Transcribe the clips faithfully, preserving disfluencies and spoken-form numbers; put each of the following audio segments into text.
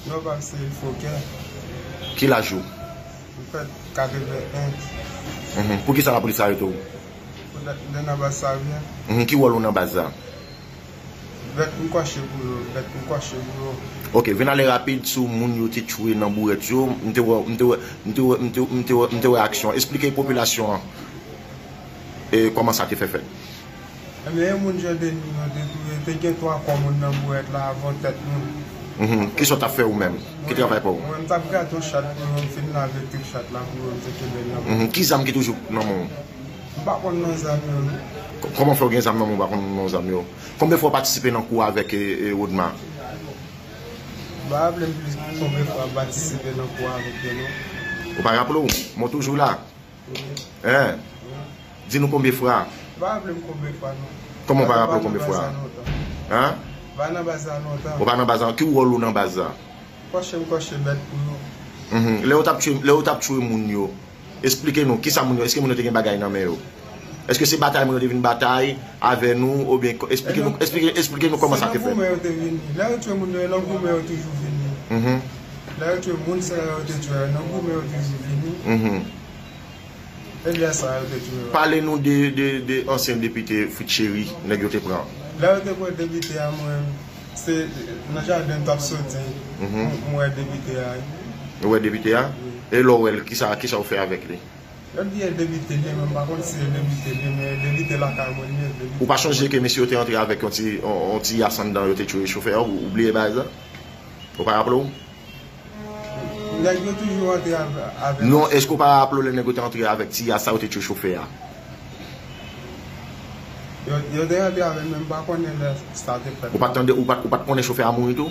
Non, pa se fokè. Ki laj ou? M fèt katreven en. Mhm. Poukisa lapolis arete w? Poutèt m te nan baz Savyen. Mhm. Ki wòl ou nan baz la? Bèt m kòche pou yo, bèt m kòche pou yo. Ok, vin ale rapid sou moun yo te tchwe nan bourèt yo. M te wè, m te wè, m te wè, m te, m te wè, m te wè aksyon. Esplike popilasyon an e kòman sa te fè fèt. Ebyen, e moun Jòdeni yo te touye, te gen twa kò moun nan bourèt la avè yon tèt moun. Mhm. Kisa w t ap fè ou menm? Ki travay pa w? Mwen, m t ap grate yon chat pou yo, m fin lave tout chat la pou yo, m te kenbe l nan men. Mhm. Ki zam ki toujou nan men w? M pa konn non zam yo, non. K-, kòman fè w gen zam nan men w, ou pa konn non zam yo? Konbyen fwa w patisipe nan kou avèk, e, e, Rodma? M pa raple m plis konbyen fwa m patisipe nan kou avèk yo, non. Ou pa raple w? Mwen toujou la. Wi. Hein? Wi. Di nou konbyen fwa? M pa raple m konbyen fwa, non. Kòman w pa raple w konbyen fwa? Paske m pa nan baz la lontan. Hein? M pa nan baz la lontan. Ou pa nan baz la. Ki wòl ou nan baz la? Kòche m kòche bèt pou yo. Mhm. Lè yo t ap tchwe, lè yo t ap tchwe moun yo, esplike nou, kisa moun yo, èske moun yo te gen bagay nan men yo? Èske se batay moun yo te vin batay avè nou, oubyen ko-, esplike nou, esplike, esplike nou kòman sa te fèt? Se nan goumen yo te vini. Lè yo tchwe moun yo, e nan goumen yo toujou vini. Mhm. Lè yo tchwe moun sa yo te tchwe, nan goumen yo toujou vini. Mhm. E lè sa yo te tchwe yo. Pale nou de, de, de ansyen depite Fritz Chéry, nèg yo te pran. Lè yo te pran depite a, mwen, se nan jaden m t ap soti, mhm, m, m wè depite a. Ou wè depite a? Wi. E lè w wè l, kisa, kisa w fè avèk li? Yo di e depite li ye, men m pa konn si e depite li ye, men depite lakay mwen li ye, depite. Ou pa chonje ke mesye yo te antre avèk yon ti, yon, yon ti yas anndan, yo te tchwe chofè a, ou, ou bliye bagay sa? Ou pa raple w? Nèg yo toujou antre avè-, avè. Non, èske w pa raple w lè nèg yo te antre avèk ti yas sa, yo te tchwe chofè a? Yo, yo te antre avè l, men m pa konnen lè sa te fèt. Ou pa t tande, ou pa, ou pa t konnen chofè a mouri tou?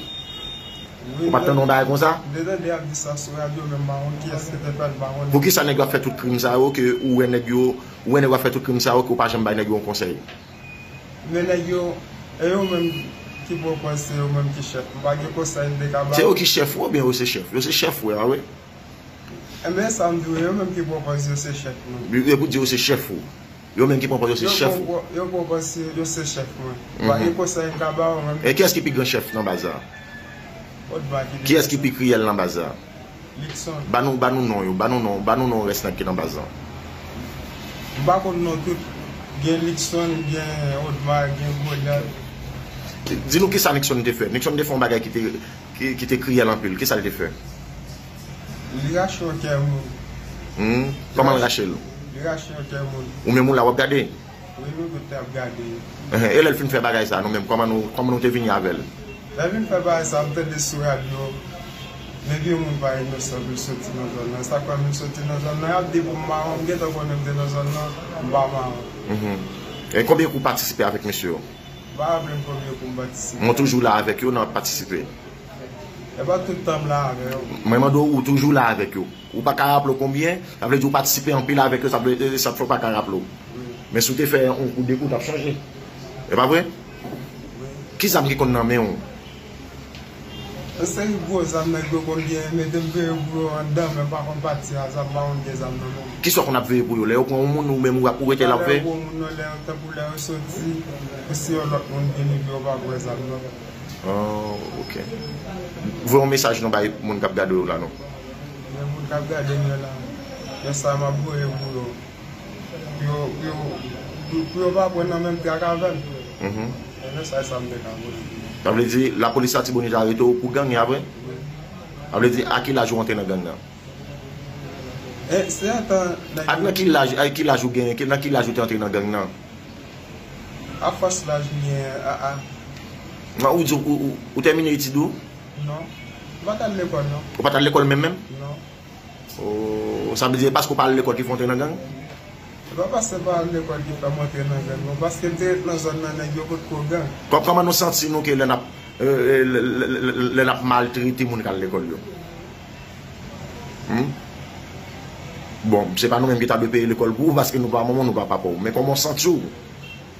Wi, ou pa t tande yon bagay konsa? M te tande y ap di sa sou radyo, men m pa konn kiyès ki te fè l, m pa konnen. Poukisa nèg yo ap fè tout krim sa yo, ke ou wè nèg yo, ou wè nèg yo ap fè tout krim sa yo, ke w pa janm bay nèg yo yon konsèy? Men nèg yo, e yo menm ki pran pòz, se yo menm ki chèf. M pa gen konsèy m te ka ba yo. Se yo ki chèf ou, oubyen yo se chèf? Yo se chèf ou a, wi. Enben, sa m di w, yo menm ki pran pòz, yo se chèf mwen. Yo, yo pou di yo se chèf ou. Yo menm ki pran pòz, yo se chèf ou. Yo pran pòz, yo se chèf mwen. M pa gen konsèy m ka ba yo menm. E kiyès ki pi gran chèf nan baz la? Odma ki pi gran chèf. Kiyès ki pi kriyèl nan baz la? Luckson. Ba nou, ba nou non yo, ba nou non, ba nou non rès nèg ki nan baz lan. M pa konn non tout. Gen Luckson, gen Odma, gen Goliath. Di nou kisa Luckson te fè. Luckson te fè yon bagay ki te, ki, ki te kriyèl anpil. Kisa l te fè? Li rache yon kè moun. Hmm? Kòman l rache l? Li rache yon kè moun. Ou menm ou la w ap gade? Wi, nou tout te ap gade. Ehe, e lè l fin fè bagay sa, nou menm, kòman nou, kòman nou te vini avè l? Lè l vin fè bagay sa, m tande sou radyo, depi yon moun pa inosan pou l soti nan zòn nan. Sa k fè m soti nan zòn nan, y ap di pou m mawon, m gentan konnen m te nan zòn nan, m pa mawon. Mhm. E konbyen kou w patisipe avèk mesye yo? M pa raple m konbyen kou m patisipe. Mwen toujou la avèk yo, n ap patisipe. E pa tout tan m la avè yo. Mwen mande w, ou toujou la avèk yo. Ou pa ka raple w konbyen, sa vle di ou patisipe anpil avèk yo, sa vle, e, sa fè w pa ka raple w. Wi. Men si w te fè yon kou, de kou, w t ap chanje. E pa vre? Wi. Ki zam ki konn nan men w? Yon seri gwo zam nèg yo konn gen, mete m veye pou yo anndan, men m pa konn pati a, zam pa konn gen zam nan men m. Kisa w konn ap veye pou yo? Lè yo pran yon moun, ou menm ou ap, ou rete la ap veye? Lè yo pran yon moun nan, lè yo, tankou lè yo soti, pou si yon lòt moun vini, pou yo pa pran zam nan. Ah, ok. Voye yon mesaj nou bay moun k ap gade w la, non? Gen moun k ap gade m yo la. Mesaj m ap voye pou yo. Pou yo, pou yo, pou, pou yo pa pran nan menm trak avè m. Mhm. Se mesaj sa m te ka voye. Sa vle di, lapolis Latibonit arete w pou gang, e apre? Wi. Sa vle di, a ki laj ou antre nan gang nan? E, se antan nèg yo. Ak nan ki laj, a ki laj ou genyen, ki, nan ki laj ou te antre nan gang nan? A fòs laj m genyen, a, a. Nan, ou di, ou, ou, ou tèmine etid ou? Non. M pa t al lekòl, non. Ou pa t al lekòl menm, menm? Non. Oh, sa vle di, e paske w pa al lekòl ki fè w antre nan gang? Se pa paske m pa al lekòl ki fè m antre nan gang, non. Paske m te ret nan zòn nan, nèg yo potko gang. Kò-, kòman nou santi nou ke lè n ap, e, e, lè, lè, lè, lè n ap maltrete moun k al lekòl yo? Hmm? Bon, se pa nou menm ki ta dwe peye lekòl pou ou, paske nou pa manman w, nou pa papa w. Men kòman w santi w?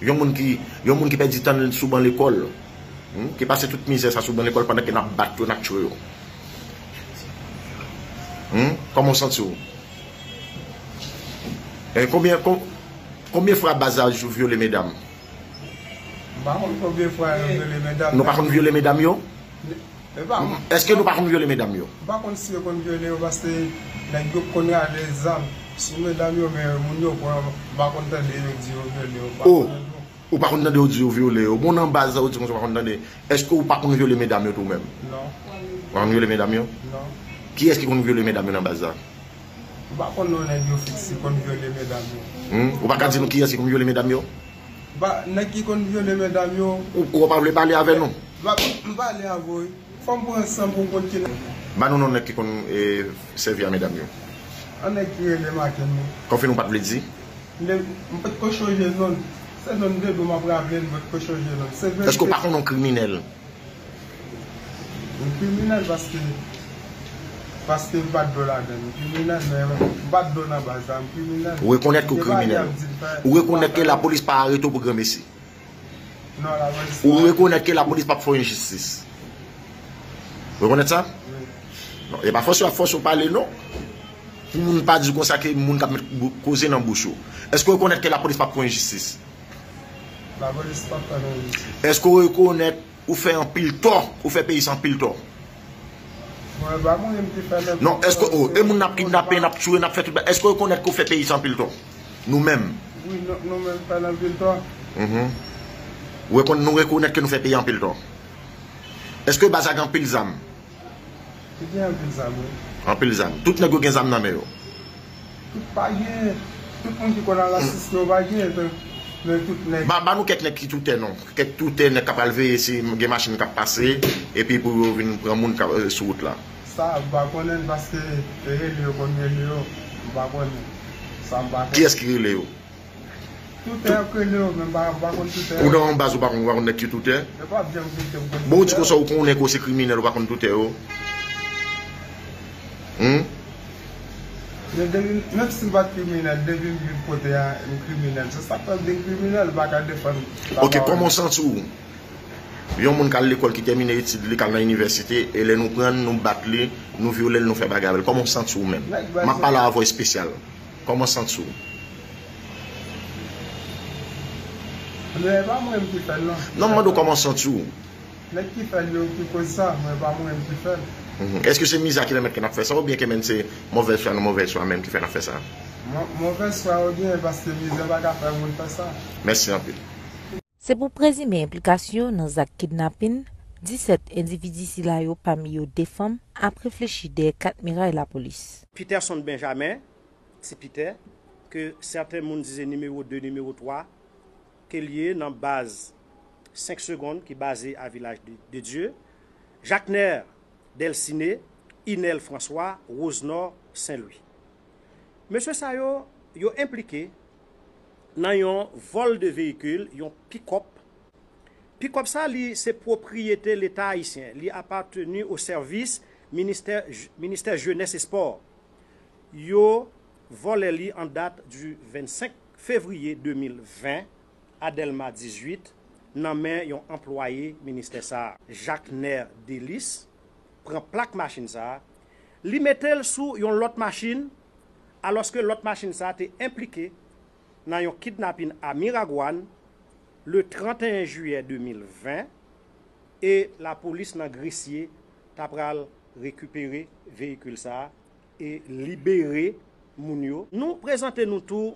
Yon moun ki, yon moun ki pèdi tan l sou ban lekòl, hmm, ki pase tout mizè sa sou ban lekòl pandan ke n ap bat yo, n ap tchwe yo. Hmm? Kòman w santi w? E konbyen, kon-, konbyen fwa baz la vyole medam? M pa konn konbyen fwa yo vyole medam. Nou pa konn vyole medam yo? E pa mwen. Èske nou pa konn vyole medam yo? M pa konn si yo konn vyole yo, paske nèg yo konn rale zam sou medam yo, men moun yo pran, m pa konn tande yo di yo vyole yo, m pa Oh. Konnen non. Ou pa konn tande yo di yo vyole yo. Bon, nan baz sa, ou di konsa ou pa konn tande. Èske ou pa konn vyole medam yo tou menm? Non. Ou pa konn vyole medam yo? Non. Kiyès ki konn vyole medam yo nan baz la? M pa konn non nèg yo fiks ki konn vyole medam yo. Hmm? Ou pa ka di nou kiyès ki konn vyole medam yo? Ba, nèg ki konn vyole medam yo. Ou, ou pa vle pale avè nou? Ba, m pale avè w wi. Fò m pran san pou m konn ki nèg. Ba nou non nèg ki konn, eh, sèvi a medam yo. An nèg ki rele Maken wi. Konfime ou pa t vle di? M de-, m pa t ko chonje non l. Se non m de do m ap raple l, m pa t ko chonje non l. Se verite. Èske ou pa konn yon kriminèl? M kriminèl paske, paske m pa t do ladan l. M kriminèl, men m pa t do nan baz la. M kriminèl. Ou rekonèt ke w kriminèl. Ou rekonèt ke lapolis pa arete w pou granmesi. Non, lapolis pa. Ou rekonèt ke lapolis p ap fè w enjistis. Ou rekonèt sa? Wi. Non, e pa fòse w ap fòse w pale, non. Pou moun pa di w konsa ke moun k ap met bou-, koze nan bouch ou. Èske w rekonèt ke lapolis p ap fè w enjistis? Lapolis p ap fè nou enjistis. Èske w rekonèt ou fè anpil tò, ou fè peyi sa anpil tò? Mwen, pa mwen menm ki fè nan Non, èske, oh, e moun n ap kidnape, n ap tiye, n ap fè tout bagay, èske w rekonèt ke w fè peyi sa anpil tò? Nou menm. Wi, nou, nou menm fè l anpil tò. Mhm. Ou rekonn-, nou rekonèt ke nou fè peyi anpil tò. Èske baz la gen anpil zam? Li gen anpil zam, wi. Anpil zam. Tout nèg yo gen zam nan men yo. Tout pa gen. Tout moun ki konn al asiste yo pa gen, men, men tout nèg. Ba, ba nou kèk nèg ki toutè non. Kèk toutè nèg k ap al veye si gen machin k ap pase, epi pou yo vin pran moun k ap, eh, sou wout la. Sa, m pa konnen l paske rele yo konn rele yo, m pa konnen. Sa m pa konnen. Kiyès ki rele yo? Toutè yo k rele yo, men m pa, m pa konn toutè yo. Ou nan yon baz ou pa konn, ou pa konn nèg ki toutè? Yo p ap janm kite m konn toutè yo. Bon, ou di konsa ou konnen ke w se kriminèl, ou pa konn toutè yo? Hmm? Men depi, menm si m pa t kriminèl, depi m viv kote a, m kriminèl. Se sa k fè m vin kriminèl, m pa ka defann lapawòl. Ok, kòman w santi w? Yon moun k al lekòl, ki tèmine etid li, k al nan inivèsite, e lè nou pran l, nou bat li, nou vyole l, nou fè bagay avè l. Kòman w santi w menm? M ap pale avè w espesyal. Kòman w santi w? Men e pa mwen menm ki fè l, non. Non, m mande w kòman w santi w. Nèg ki fè l yo ki koz sa, men e pa mwen menm ki fè l. Mhm. Èske se mizè a ki pèmèt ke n ap fè sa, oubyen ke menm se movèz fwa nou movèz fwa menm ki fè n ap fè sa? Mo-, movèz fwa oubyen paske mizè pa ka fè moun fè sa. Mèsi anpil. Se pou prezime enplikasyon nan zak kidnapin disèt endividi sila yo, pami yo de fanm, ap reflechi dèyè kat miray lapolis. Peterson Benjamin, Ti Pitè, ke sèten moun di se nimewo de, nimewo twa, ke l ye nan baz senk segonn ki baze a Vilaj de, de Dye, Jakner Delciné, Inel François, Rosenor Saint Louis. Mesye sa yo, yo enplike nan yon vòl de veyikil, yon pikòp. Pikòp sa, li se pwopriyete Leta ayisyen. Li apateni o sèvis ministè, ministè Jenès e Espò. Yo vòlè li an dat di vennsenk fevriye de mil ven a Dèlma dizuit, nan men yon anplwaye ministè sa a, Jacques Nair Delis, pran plak machin sa a, li mete l sou yon lòt machin, alòske lòt machin sa a te enplike nan yon kidnapin a Miragwàn le trannteyen jiyè de mil ven, e lapolis nan Gresye ta pral rekipere veyikil sa a e libere moun yo. Nou prezante nou tou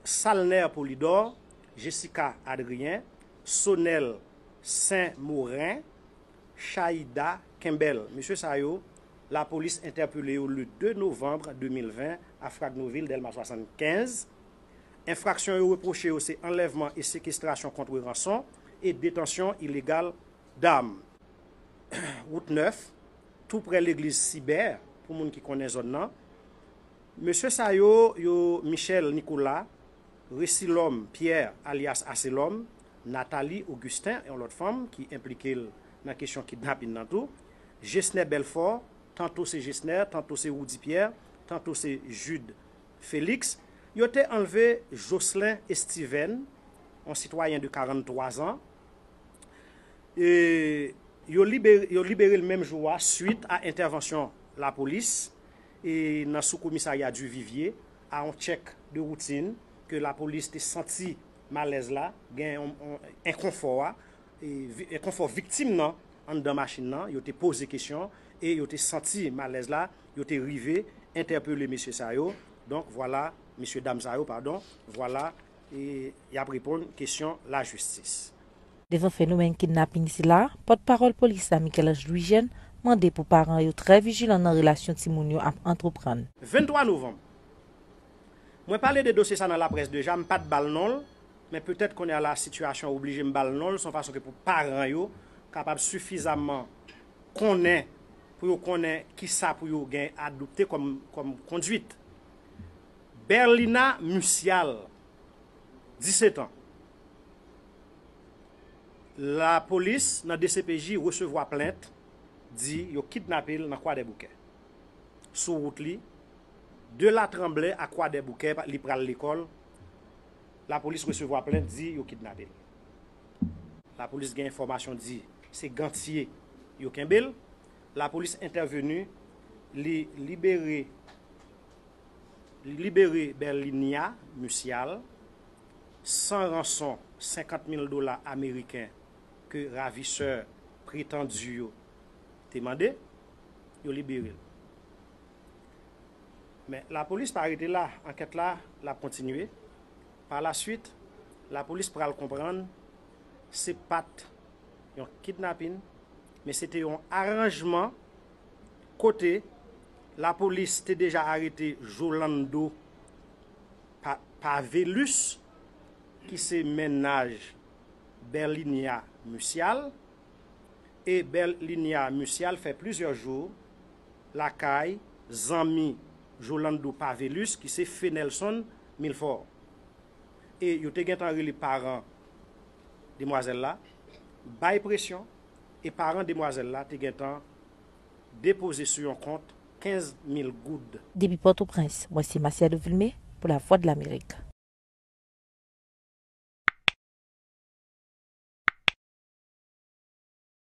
Salner Polidor, Jessica Adrien, Sonel Saint Morin, Shaïda Kembel. Mesye sa yo, lapolis entèpele yo le de novanm de mil ven a Fragnovil, Dèlma swasannkenz. Enfraksyon yo repwoche yo se anlèvman e sekestrasyon kont ranson e detansyon ilegal dam. Wout nèf, tou prè legliz Sibè, pou moun ki konnen zòn nan. Mesye sa yo, yo Michel Nicolas, Resilòm Pierre alyas Aselòm, Nathalie Augustin, yon lòt fanm ki enplike l nan kesyon kidnapin nan tou, Gesner Belfort, tanto se Gesner, tanto se Roudy Pierre, tanto se Jude Félix, yo te anlve Jocelyn Estiven, yon sitwayen de karannntwa zan, e yo libere, yo libere l menm jou a, swit a entèvansyon lapolis, e nan sou komisarya Duvivier, a yon tchèk de woutin ke lapolis te santi malèz la, gen yon, yon enkonfò a, e vi-, enkonfò viktim nan, anndan machin nan, yo te poze kesyon e yo te santi malèz la, yo te rive entèpele mesye sa yo. Donk, vwala, mesye dam sa yo, padon, vwala, e y ap reponn kesyon lajistis. Devan fenomèn kidnaping sila, pòtpawòl polis la, Michel-Ange Louis-Jeune, mande pou paran yo trè vijilan nan relasyon timoun yo ap antreprann. Venntwa novanm, mwen pale de dosye sa nan laprès deja, m pa t ba l non l, men petèt kounye a la sitiyasyon oblije m ba l non l, se yon fason ke pou paran yo kapab sifizaman konnen, pou yo konnen kisa pou yo gen adopte kòm, kòm kondwit. Berlina Musial, disèt an. Lapolis nan D C P J resevwa plent, di yo kidnape l nan Kwadèboukè. Sou wout li, de Latranblè a Kwadèboukè, li pral lekòl, lapolis resevwa plent, di yo kidnape l. Lapolis gen enfòmasyon di se Gantye yo kenbe l. Lapolis entèveni, li libere, li libere Berlinia Musial san ranson senkant mil dola ameriken ke ravisè pretandi yo te mande, yo libere l. Men lapolis pa rete la, ankèt la, l ap kontinye. Pa la swit, lapolis pral konprann se pa t yon kidnapin, men se te yon aranjman kote lapolis te deja arete Jolando Pa-, Pavelus, ki se mennaj Berlinia Musial, e Berlinia Musial fè plizyè jou lakay zanmi Jolando Pavelus, ki se Fenelson Milfort. E yo te gentan rele paran demwazèl la, bay presyon, e paran demwazèl la te gentan depoze sou yon kont kenz mil goud. Depi Pòtoprens, mwen se Masiado Vilmé pou Lavwadlamerik.